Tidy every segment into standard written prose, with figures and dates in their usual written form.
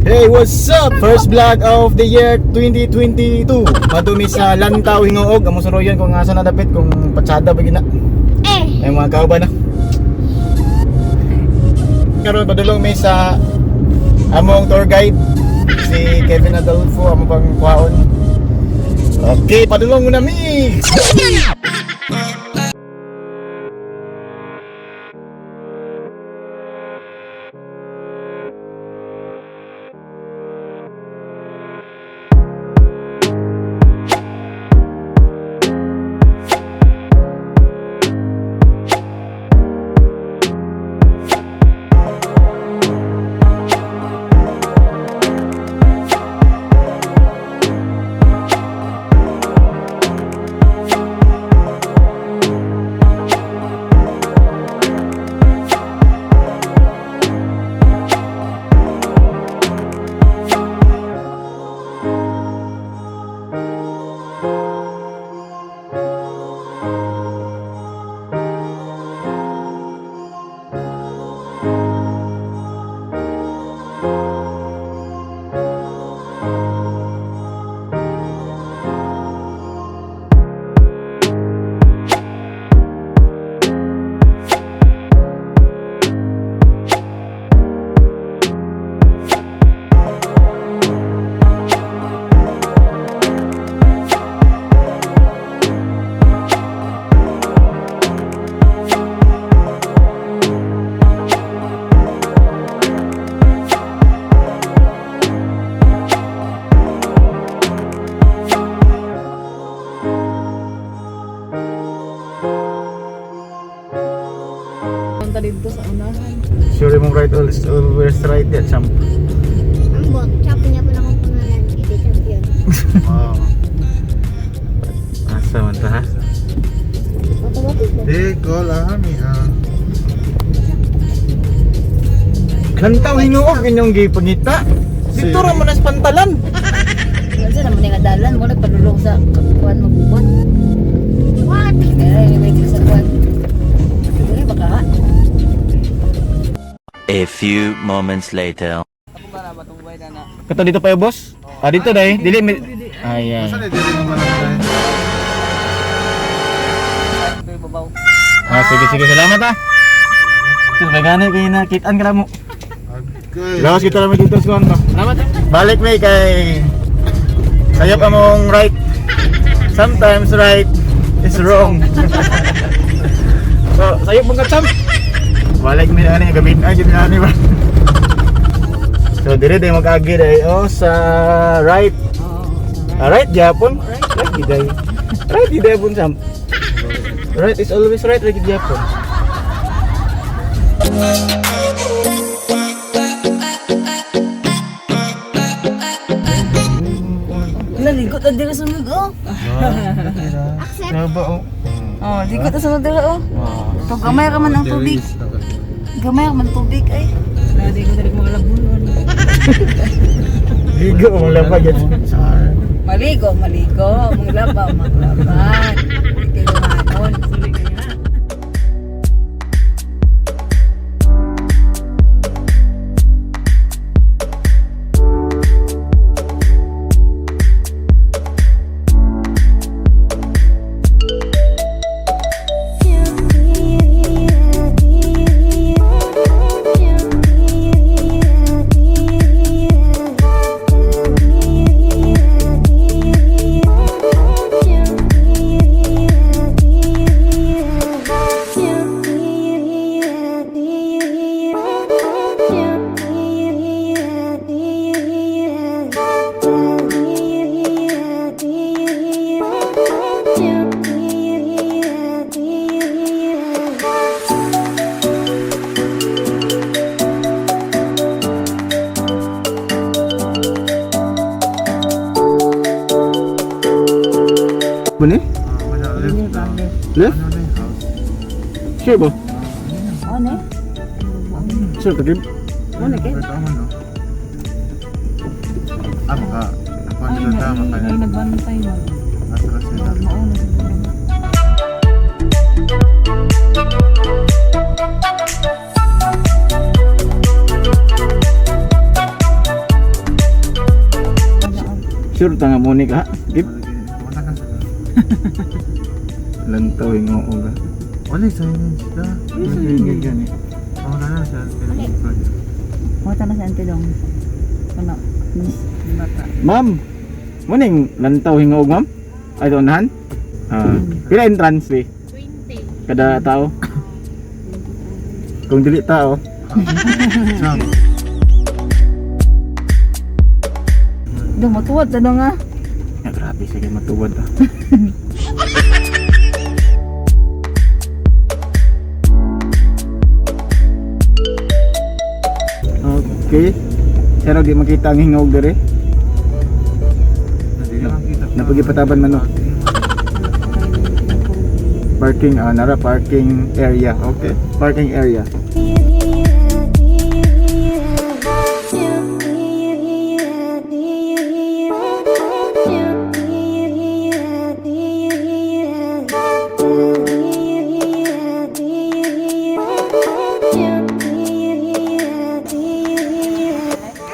Hey, what's up? First vlog of the year 2022. Padumi sa Lantaw Gingoog. Amo suroyon kung asa na dapit, kung patsada ba gina. Eh, Ay, mga kauban na. Karon padulong mi sa among tour guide, si Kevin Adolfo, amo pang kuhaon. Okay, padulong muna mi. Punta dito sa unahan. Sure mong right always, always right ya, champ. Ang bot, champion niya po na akong pangalan. Hindi champion. Wow. Asa man ta, ha? Automatic ba? Di, call ami ah. Lantaw Gingoog inyong gipangita. Dito ra man as pantalan. Kasi naman nga dalan mo nagpadulong sa kuan magbuhat. What? Kaya may sa kuan. Dili baka ha. A few moments later. Kato dito pa yo, boss? Ah, dito dai. Dili mi. Ayan. Saan diri nga barangay? Ah, sige sige, salamat ah. Sus, may gani kay nakitaan ka na mo. Okay. Lawas kita naman dito sa kuwan ba. Salamat ah. Balik may kay sayop among right. Sometimes right is wrong. So, sayop mong katsam. Balik may ani gamit ay gid ani ba. So, dire day mag-agi day oh sa right. Ah, right gyapon. Right gid day. Right gid day pun sam. Right is always right, right gid gyapon. Naligot na diri sunod oh. Accept. Naba oh. Oh, ligot na sunod diri oh. To gamay ra man ang tubig. Gamay ra man tubig ay. Ligo mong labag yan. Maligo, maligo, maglaba, maglaba. Kay lumanon. Bani? Left. Left? Sure ba? Ano? Sure ka, Gib? Ano kay? Ah, maka. Ako nila tama kaya. Nagbantay mo. Atras sila. Mauna siguro. Sure ta nga mo ni ka. Gip. Wala ka sa. Lantaw hingoog. Ah. Wala sa inyo sila. Gani. Wala na siya. Mata na sa antilong. Ano? Miss bata. Ma'am, muning lantaw hingoog, ma'am? Ay doon. Ah, pila entrance fee? 20. Kada tao? Kung dili tao, Sam. Dong matuwad ta dong ah. Ah, grabe sige matuwad ah. Okay. Pero di makita ang hingog dire. Hindi lang kita. Napagipataban man no. Parking ah, nara parking area. Okay. Parking area.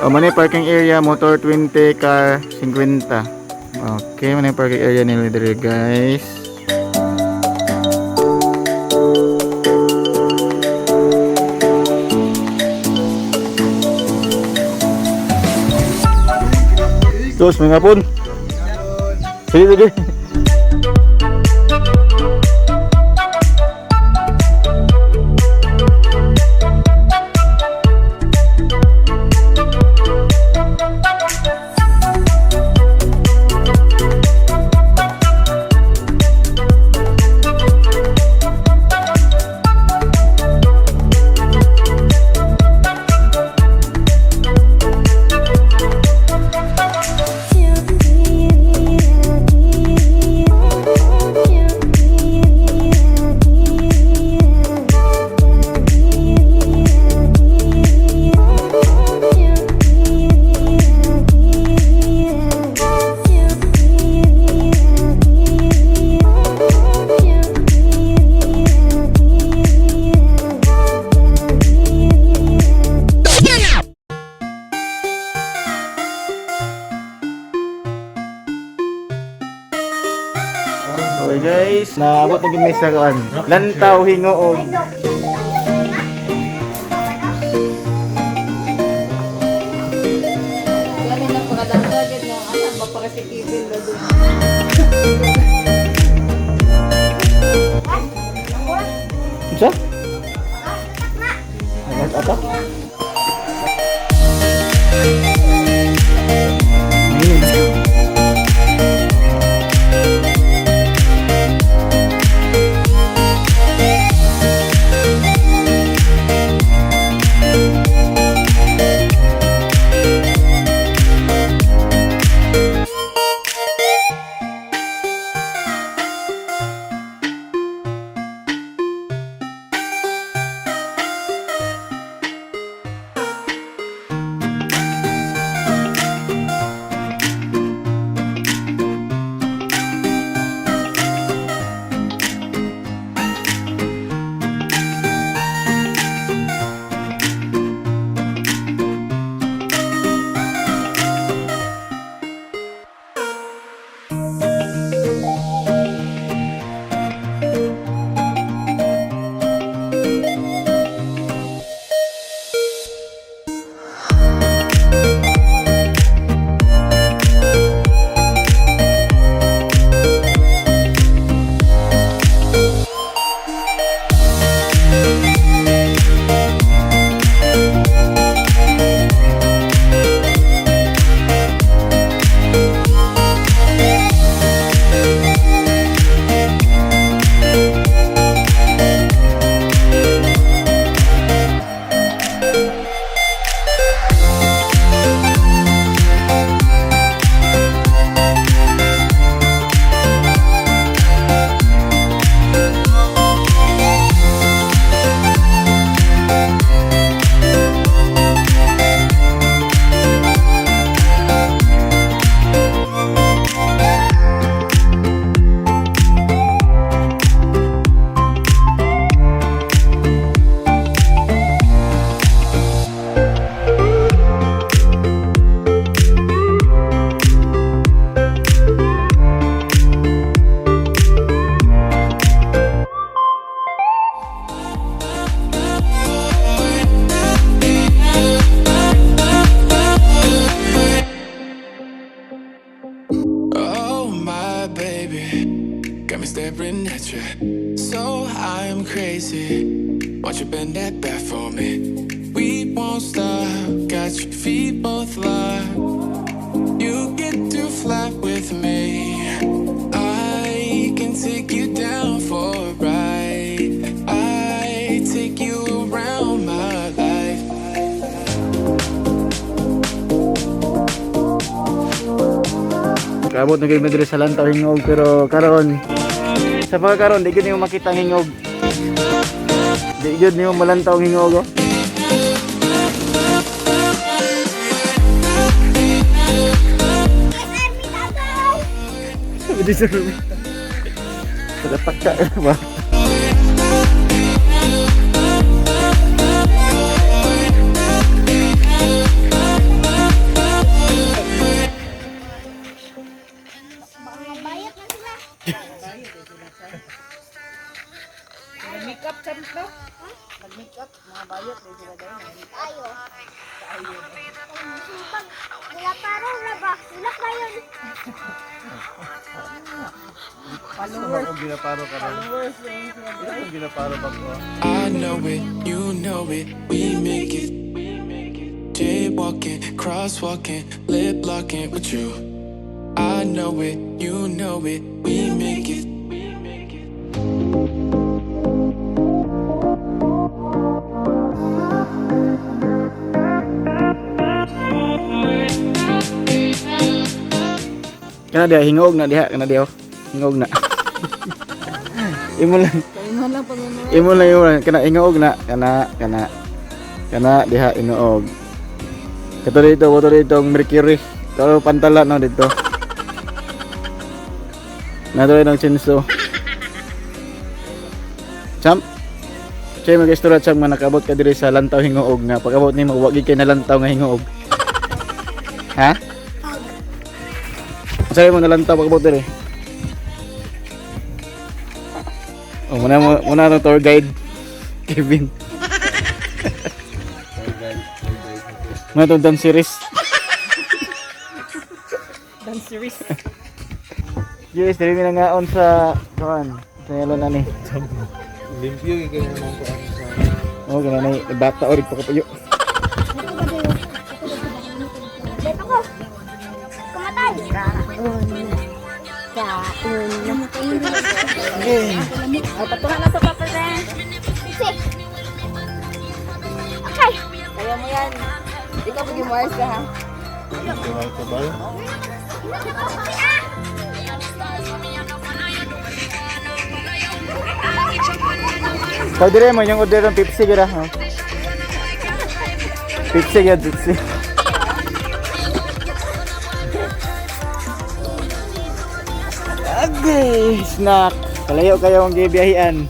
Oh, muna yung parking area, motor 20, car 50. Okay, muna yung parking area nila dire, guys. Tos, mga pon. Sige, sige. Okay guys, naabot na gini sa kuan. Lantaw hingoog. Wala na pakadagdag na asan ba para si Kevin ba doon. Unsa? Atak? with you. So I'm crazy. Won't you bend that back for me? We won't stop. Got your feet both locked. You get to fly with me. I can take you down for a ride. I take you around my life. Kaabot na kayo diri sa Lantaw Hingog, pero karon sa pagkakaroon di gyud nimo makita ang hingog. Di gyud nimo malantaw ang hingog, oh. Sabi di sa Pagkataka ba? Baka mabayot na sila. Make-up champ no? Nag-make-up, mga bayot di sila dahil. Tayo. Sipag. Wala paro, wala ba? Wala ba yun? Followers. Ginaparo ka rin. Ginaparo ba ko? I know it, you know it, we make it. Jaywalking, crosswalking, lip locking with you. I know it, you know it, we make it. Kana diha hingog na diha, kana diha, oh. Hingog na. Imo lang. Kainuhan lang pag Imo lang kana ingoog na, kana kana kana diha inuog. Kato dito, kato dito ang Mercury. Kato pantala no dito. Nato rin ang chinso. Champ. Chay mag-istorya, champ, nga nakabot ka diri sa Lantaw Hingoog nga pag-abot nimo wa gid kay nalantaw nga hingoog. Ha? Unsa mo nalantaw pag-abot diri? Oh, muna mo muna ang tour guide Kevin. Muna tong dance series. Dance series. Yes, diri mi nangaon sa kuan. Sa yelo na ni. Limpyo yung kayo naman ko ano sa. Oh, ganun ni bata orig pa kapayo. Dito ko. Kumatay. Kaon. Kaon. Oh, patungan na sa papa na. Six. Okay. Kaya mo yan. Ikaw pag yung ka ha. Ito ba? Ah! Kau dire mo yung order ng Pepsi gira, oh. Pepsi gyud, Pepsi. Agay, snack. Kalayo kayo ang gibiyahian.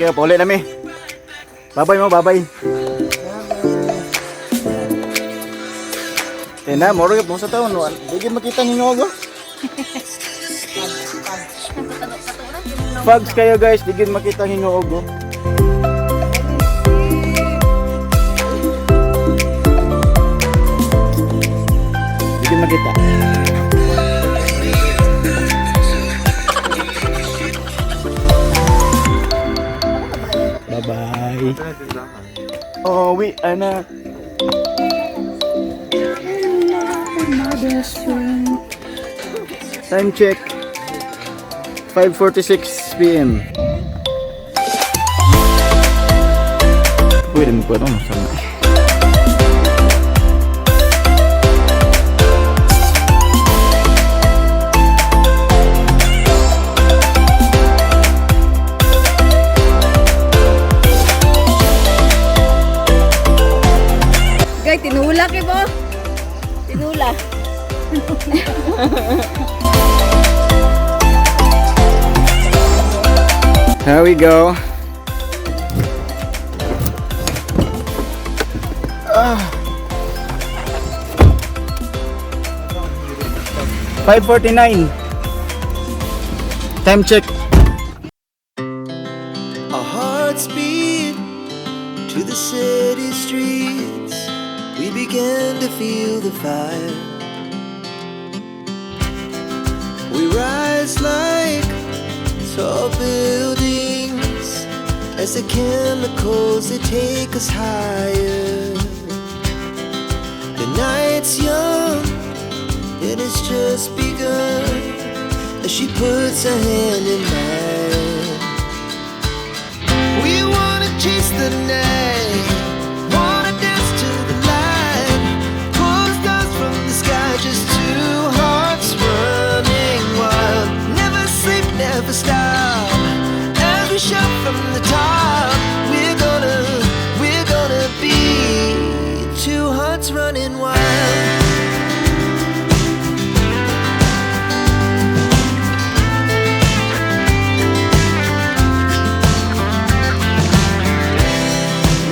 Okay, pauli na mi. Babay mo, babay. Tina, moro yung sa taon. No? Di gyud makita ninyo ako. Fogs kayo guys, di gyud makita ninyo ako. Di gyud makita. Bye-bye. Ito na tindahan. Oh, we anak. My best friend. Time check. 5:46 p.m. Pwede mo pa ito, masama. Guys, tinuod. Here we go. Ah. 5:49. Time check. Our hearts beat to the city streets. We began to feel the fire. We rise like tall buildings as the chemicals, they take us higher. The night's young and it's just begun as she puts her hand in mine. We wanna chase the night, wanna dance to the light, pull the stars from the sky, just two hearts running wild. Never sleep, never stop. As we shout from the top, we're gonna be two hearts running wild.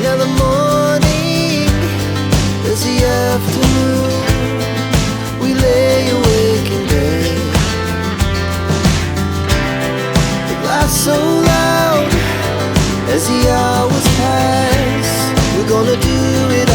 Now the morning is the afternoon. We lay awake in bed. The laughs so loud as the hours pass. We're gonna do it